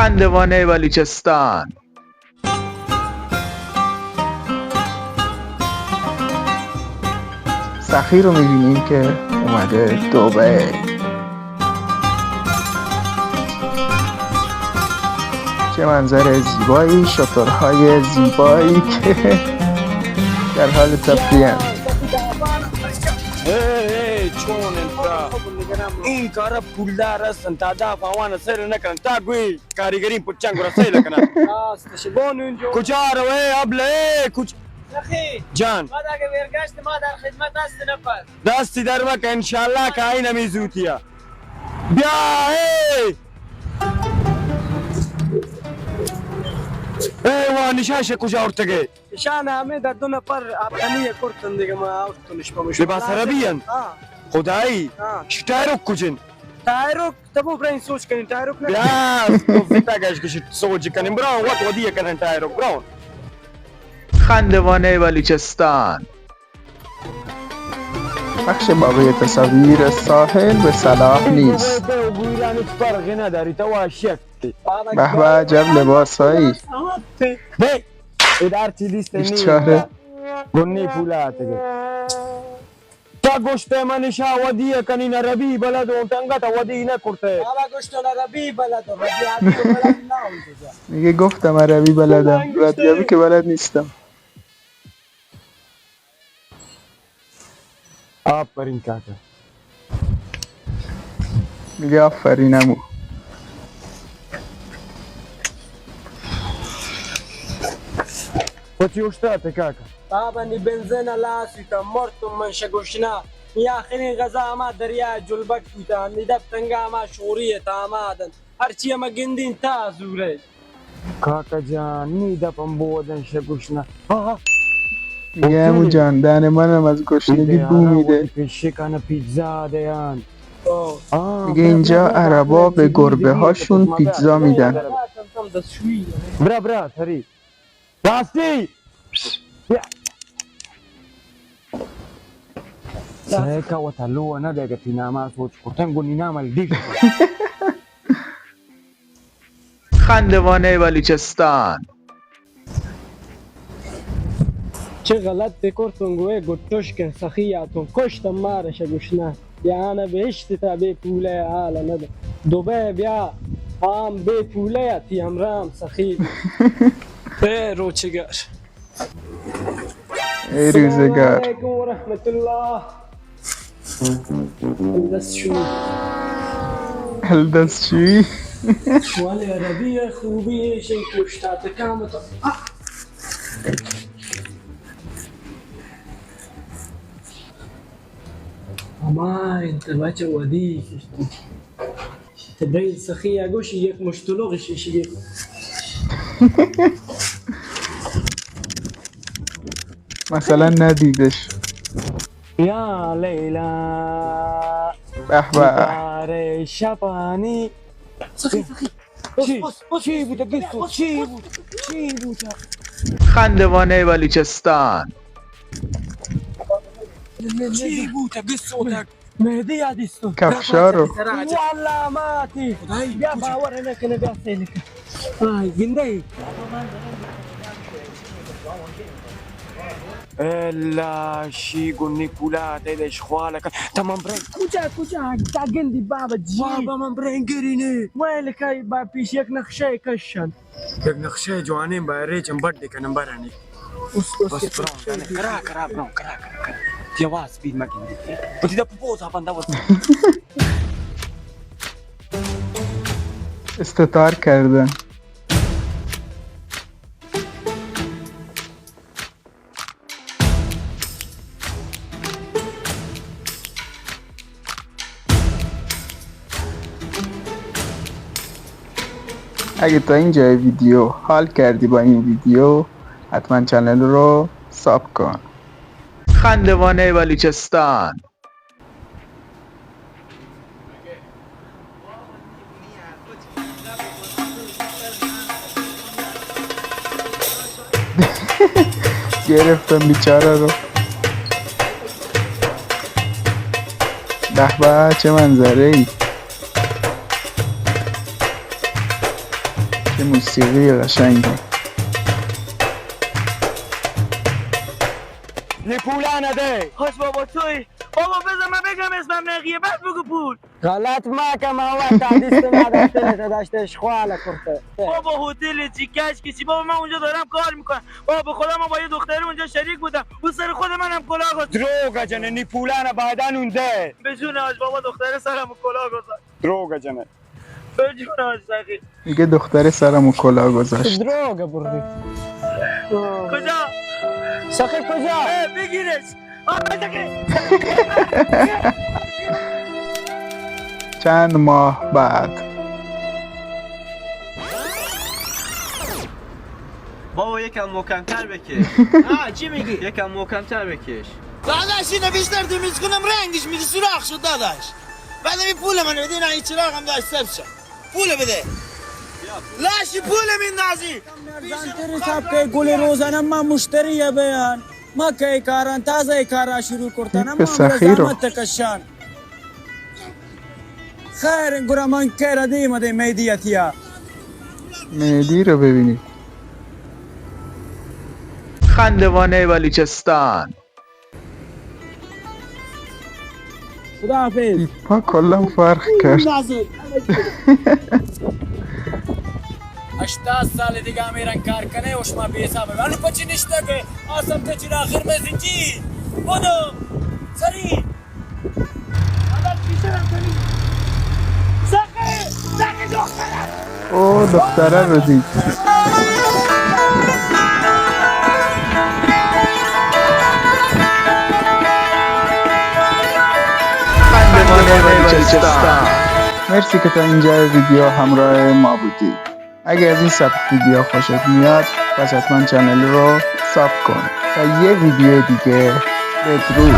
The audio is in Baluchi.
خندوانهٔ بلوچستان. سخی رو می‌بینیم که اومده دبی. چه منظر زیبایی، شترهای زیبایی که در حال تفریحند. هی، هی، چون انت؟ این کارا پولدار هستن، تا دفعه آوان سر نکنن، تا گوی کاریگریں پچاں گورا سیل کناں. راست شبان اونجو. کجا روئے ابلے؟ کج-، سخی. جان. ما داگہ ویرگشت، ما در خدمت است نفر. دستی در مکن، انشاءاللہ کہ آئی نمی زوتیا. بیا، اے! اے وانشاش کجا ارتگے؟ اشان ہمیں در دو نفر آپانی کرتن دیگہ ما آورتنش پمش. لباس عربی انت؟ ہاں. خدائی؟ ہاں. شی ٹائرک کجن؟ ٹائرک تبو برین سوچ کنی، ٹائرک نہ. بیا، تو فتا گش گش سوچ کنی، برو، وت ودی کنن ٹائرک، برو. خندوانهٔ بلوچستان. بخش باقی تصاویر ساحل به صلاح نیست. گویران هیچ فرقی نداری، تو عاشق. به به، عجب لباسایی. بے، ادار چی دیست نی؟ بیچاره. گنی پولا آتگے. تا گوشتے من شا ودی کنی نہ ربی بلد اوں، تنگا تا ودی نہ کرتے. بابا گوشتو نہ ربی بلد اوں، ربی آدمی بلد نہ اوں. دیگه گفتم عربی بلدم، ردیابی که بلد نیستم. آفرین کاکا. میگه آفرین عمو. وتی اوشتات کاکا. بابا نی بنزین لاس بیتا، مرتم من شگوشنا. نی آخرین غذا ہما دریا جلبک بیتا، نی دپ تنگا ہما شوری تامادن. ہرچی ہما گندین تا زورے. کاکا جان، نی دپم بودن شگوشنا. ہا، ہا. گیمو جان، دانے منم از گشنگی بومی دے. پیشکان پیتزا دیان. دیگه اینجا عربا به گربه هاشون پیتزا می‌دن. برا، برا، سری. راستی. بیا. سیکا وتا لو نہ دے گتی ناما سوچ کتن گونی نام الڈی. خندوانهٔ بلوچستان. چه غلط کرتون گوئے گٹوش کن سخی آتون کشت مارش گوشنا. یا آنا بہشت تا بے پولے حال ند. دوبہ بیا آم بے پولے تی ہمرام سخی. اے روچگر. اے روزگار. السلام علیکم ورحمت اللہ. الدست شوی. الدست شوی. والے عربی خوبی ہے، شن کشتا تکام تو. ہما انت بچہ ودی. تو بین سخی ء گوشی یک مشتلوغ شیشگی. مثلاً ندیدش. یا لیلا. به به. ستاره شبانی. سخی، سخی. چی؟ چی بوده؟ گسو چی بوده؟ چی بوده؟ خندوانهٔ بلوچستان. چی بوده؟ گسو تک. مهدی یادیستو. کفشارو. والله ماتی. بیا باور نکنه، بیا سیل کن. آی گنده. الا شی گنی پولا تے دش خواله کن. تمام برای. کجا، کجا؟ دا گندی بابا جی. بابا من برای گرینه. ویل کای با پیش یک نقشه کشن. یک نقشہ جوانیں بارے چم بڈ کنم برانی. بس براؤن کرا کرا براؤن کرا کرا کرا. تیواز سپید مگندی. پتی دا پوزا بندا وس. استتار کردن. اگه تا اینجای ویدیو حال کردی با این ویدیو، حتماً چنل رو ساب کن. خندوانهٔ بلوچستان. گرفتم بیچاره رو. به به، چه منظره ای. چه موسیقی قشنگی. نی پولا نده. خوش بابا توی. بابا بزن من بگم اسمم نقیه، بعد بگو پول. غلط مکن، من وقت حدیث تو نداشته، نداشته، اشغال کرده. بابا هتل چی، کشک چی؟ بابا من اونجا دارم کار می‌کنم. بابا به خدا من با یه دختری اونجا شریک بودم، او سر خود منم کلاه گذاشت. دروغ جنه، نی پولانه بعداً اون ده. به جون حاج بابا دختر سرم کلاه گذاشت. دروغ جنه. به جون حاج سخی. میگه دختر سرم و کلاه گذاشت. دروغ بردی. کجا؟ سخی کجا؟ اه، بگیرش. آه، سخی. چند ماه بعد. بابا یکم محکم‌تر بکش. آه، چی میگی؟ یکم محکم‌تر بکش. داداش، اینو بیشتر تمیز کنم رنگش میره سوراخ شد داداش. بعد این پول منو بده، نه این چراغ هم داشت سبز شد. پول بده. لاشی پول میندازی. زانتری صاحب که گل روزانه ما مشتری بیان. ما که کاران تازه کارا شروع کرتن، اما هم زحمت کشان. خیر، گرا من که را دیم ده میدی اتیا. میدی رو ببینید. خندوانه بلوچستان. خداحافظ. تیپا کلا فرق کرد. هشتاد سال دیگه هم ایران کار کنه و شما بی حساب. الان پچی نشته که آسم ته چرا آخر میں زنجیر. بودو. سری. او دختره رو دید. مرسی که تا اینجا ویدیو همراه ما بودید. اگه از این سبک ویدیو خوشت میاد، پس حتما چنل رو ساب کن. تا یه ویدیو دیگه، بدرود.